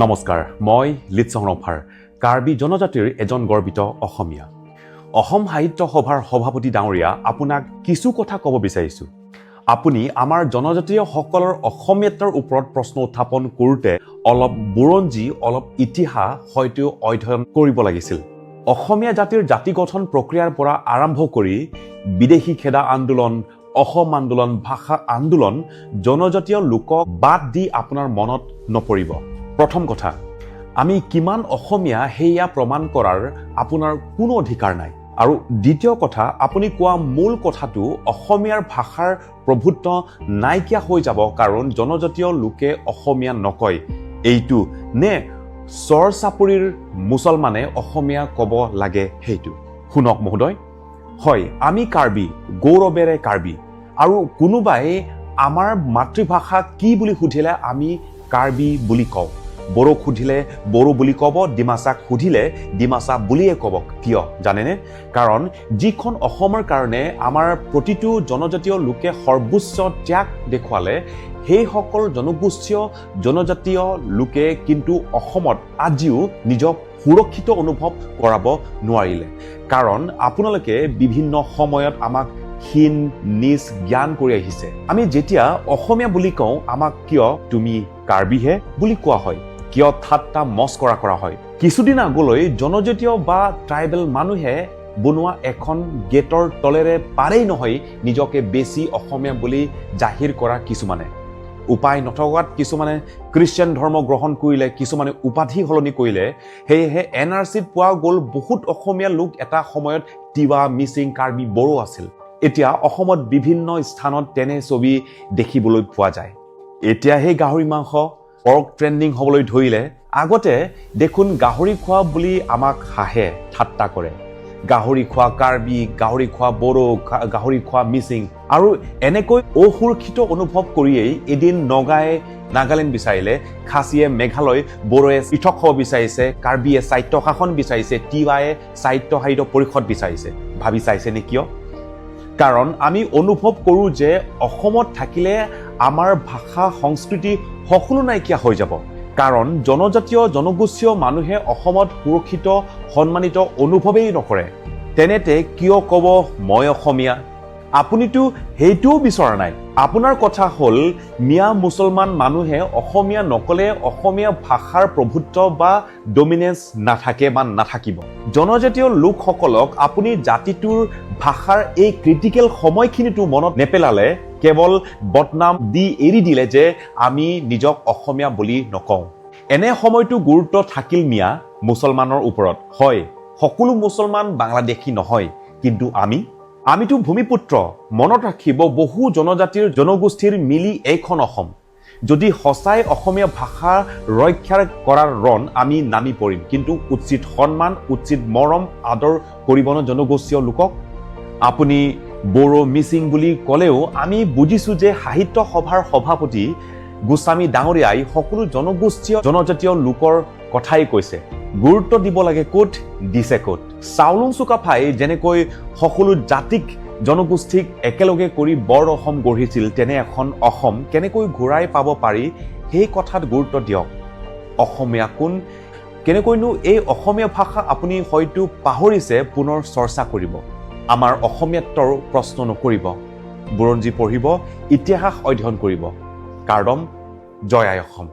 নমস্কাৰ, মই লিটচং ৰংফাৰ, কাৰ্বি জনজাতিৰ এজন গৰ্বিত অসমীয়া। অসম সাহিত্য সভাৰ সভাপতি ডাঙৰীয়া, আপোনাক কিছু কথা ক'ব বিচাৰিছোঁ। আপুনি আমাৰ জনজাতীয়সকলৰ অসমীয়াত্বৰ ওপৰত প্ৰশ্ন উত্থাপন কৰোঁতে অলপ বুৰঞ্জী, অলপ ইতিহাস হয়তো অধ্যয়ন কৰিব লাগিছিল। অসমীয়া জাতিৰ জাতি গঠন প্ৰক্ৰিয়াৰ পৰা আৰম্ভ কৰি বিদেশী খেদা আন্দোলন, অসম আন্দোলন, ভাষা আন্দোলন, জনজাতীয় লোকক বাদ দি আপোনাৰ মনত নপৰিব। প্ৰথম কথা, আমি কিমান অসমীয়া সেয়া প্ৰমাণ কৰাৰ আপোনাৰ কোনো অধিকাৰ নাই। আৰু দ্বিতীয় কথা, আপুনি কোৱা মূল কথাটো, অসমীয়াৰ ভাষাৰ প্ৰভুত্ব নাইকিয়া হৈ যাব কাৰণ জনজাতীয় লোকে অসমীয়া নকয়, এইটো নে চৰ চাপৰিৰ মুছলমানে অসমীয়া ক'ব লাগে সেইটো? শুনক মহোদয়, হয়, আমি কাৰ্বি, গৌৰৱেৰে কাৰ্বি। আৰু কোনোবাই আমাৰ মাতৃভাষা কি বুলি সুধিলে আমি কাৰ্বি বুলি কওঁ। বড়োক সুধিলে বড়ো বুলি ক'ব, ডিমাচাক সুধিলে ডিমাচা বুলিয়ে ক'ব। কিয় জানেনে? কাৰণ যিখন অসমৰ কাৰণে আমাৰ প্ৰতিটো জনজাতীয় লোকে সৰ্বোচ্চ ত্যাগ দেখুৱালে, সেইসকল জনগোষ্ঠীয় জনজাতীয় লোকে কিন্তু অসমত আজিও নিজক সুৰক্ষিত অনুভৱ কৰাব নোৱাৰিলে। কাৰণ আপোনালোকে বিভিন্ন সময়ত আমাক হীন নীচ জ্ঞান কৰি আহিছে। আমি যেতিয়া অসমীয়া বুলি কওঁ, আমাক কিয় তুমি কাৰ্বিহে বুলি কোৱা হয়? কিয় ঠাট্টা মস্কৰা কৰা হয়? কিছুদিন আগলৈ জনজাতীয় বা ট্ৰাইবেল মানুহে বনোৱা এখন গেটৰ তলেৰে পাৰেই নহয় নিজকে বেছি অসমীয়া বুলি জাহিৰ কৰা কিছুমানে। উপায় নথকাত কিছুমানে খ্ৰীষ্টিয়ান ধৰ্ম গ্ৰহণ কৰিলে, কিছুমানে উপাধি সলনি কৰিলে। সেয়েহে এনআৰচিত পোৱা গ'ল বহুত অসমীয়া লোক এটা সময়ত তিৱা, মিচিং, কাৰ্বি, বড়ো আছিল। এতিয়া অসমত বিভিন্ন স্থানত তেনে ছবি দেখিবলৈ পোৱা যায়। এতিয়া সেই গাহৰি মাংস, পৰ্ক ট্ৰেণ্ডিং হ'বলৈ ধৰিলে। আগতে দেখোন গাহৰি খোৱা বুলি আমাক হাঁহে, ঠাট্টা কৰে। গাহৰি খোৱা কাৰ্বি, গাহৰি খোৱা বড়ো, গাহৰি খোৱা মিচিং। আৰু এনেকৈ অসুৰক্ষিত অনুভৱ কৰিয়েই এদিন নগাই নাগালেণ্ড বিচাৰিলে, খাচীয়ে মেঘালয়, বড়োৱে পৃথক হ'ব বিচাৰিছে, কাৰ্বিয়ে স্বায়ত্তশাসন বিচাৰিছে, তিৱায়ে স্বায়ত্তশাসিত পৰিষদ বিচাৰিছে। ভাবি চাইছেনে কিয়? কাৰণ আমি অনুভৱ কৰোঁ যে অসমত থাকিলে আমাৰ ভাষা, সংস্কৃতি সকলো নাইকিয়া হৈ যাব। কাৰণ জনজাতীয় জনগোষ্ঠীয় মানুহে অসমত সুৰক্ষিত, সন্মানিত অনুভৱেই নকৰে। তেনেতে কিয় ক'ব মই অসমীয়া? আপুনিতো সেইটোও বিচৰা নাই। আপোনাৰ কথা হ'ল মিয়া মুছলমান মানুহে অসমীয়া নক'লে অসমীয়া ভাষাৰ প্ৰভুত্ব বা ডমিনেঞ্চ নাথাকে বা নাথাকিব। জনজাতীয় লোকসকলক আপুনি জাতিটোৰ ভাষাৰ এই ক্ৰিটিকেল সময়খিনিতো মনত নেপেলালে। কেৱল বদনাম দি এৰি দিলে যে আমি নিজক অসমীয়া বুলি নকওঁ। এনে সময়টো গুৰুত্ব থাকিল মিয়া মুছলমানৰ ওপৰত। হয়, সকলো মুছলমান বাংলাদেশী নহয়, কিন্তু আমিতো ভূমিপুত্ৰ। মনত ৰাখিব, বহু জনজাতিৰ জনগোষ্ঠীৰ মিলি এইখন অসম। যদি সঁচাই অসমীয়া ভাষা ৰক্ষা কৰাৰ ৰণ আমি নামি পৰিম, কিন্তু উচিত সন্মান, উচিত মৰম আদৰ কৰিব ন জনগোষ্ঠীয় লোকক? আপুনি বড়ো, মিচিং বুলি ক'লেও আমি বুজিছোঁ যে সাহিত্য সভাৰ সভাপতি গোস্বামী ডাঙৰীয়াই সকলো জনগোষ্ঠীয় জনজাতীয় লোকৰ কথাই কৈছে। গুৰুত্ব দিব লাগে ক'ত, দিছে ক'ত? চাওলুং চুকাফাই যেনেকৈ সকলো জাতিক জনগোষ্ঠীক একেলগে কৰি বৰ অসম গঢ়িছিল, তেনে এখন অসম কেনেকৈ ঘূৰাই পাব পাৰি সেই কথাত গুৰুত্ব দিয়ক। অসমীয়া কোন, কেনেকৈনো এই অসমীয়া ভাষা আপুনি হয়তো পাহৰিছে, পুনৰ চৰ্চা কৰিব। আমাৰ অসমীয়াত্বৰ প্ৰশ্ন নকৰিব। বুৰঞ্জী পঢ়িব, ইতিহাস অধ্যয়ন কৰিব। কাৰ্দম, জয় আই অসম।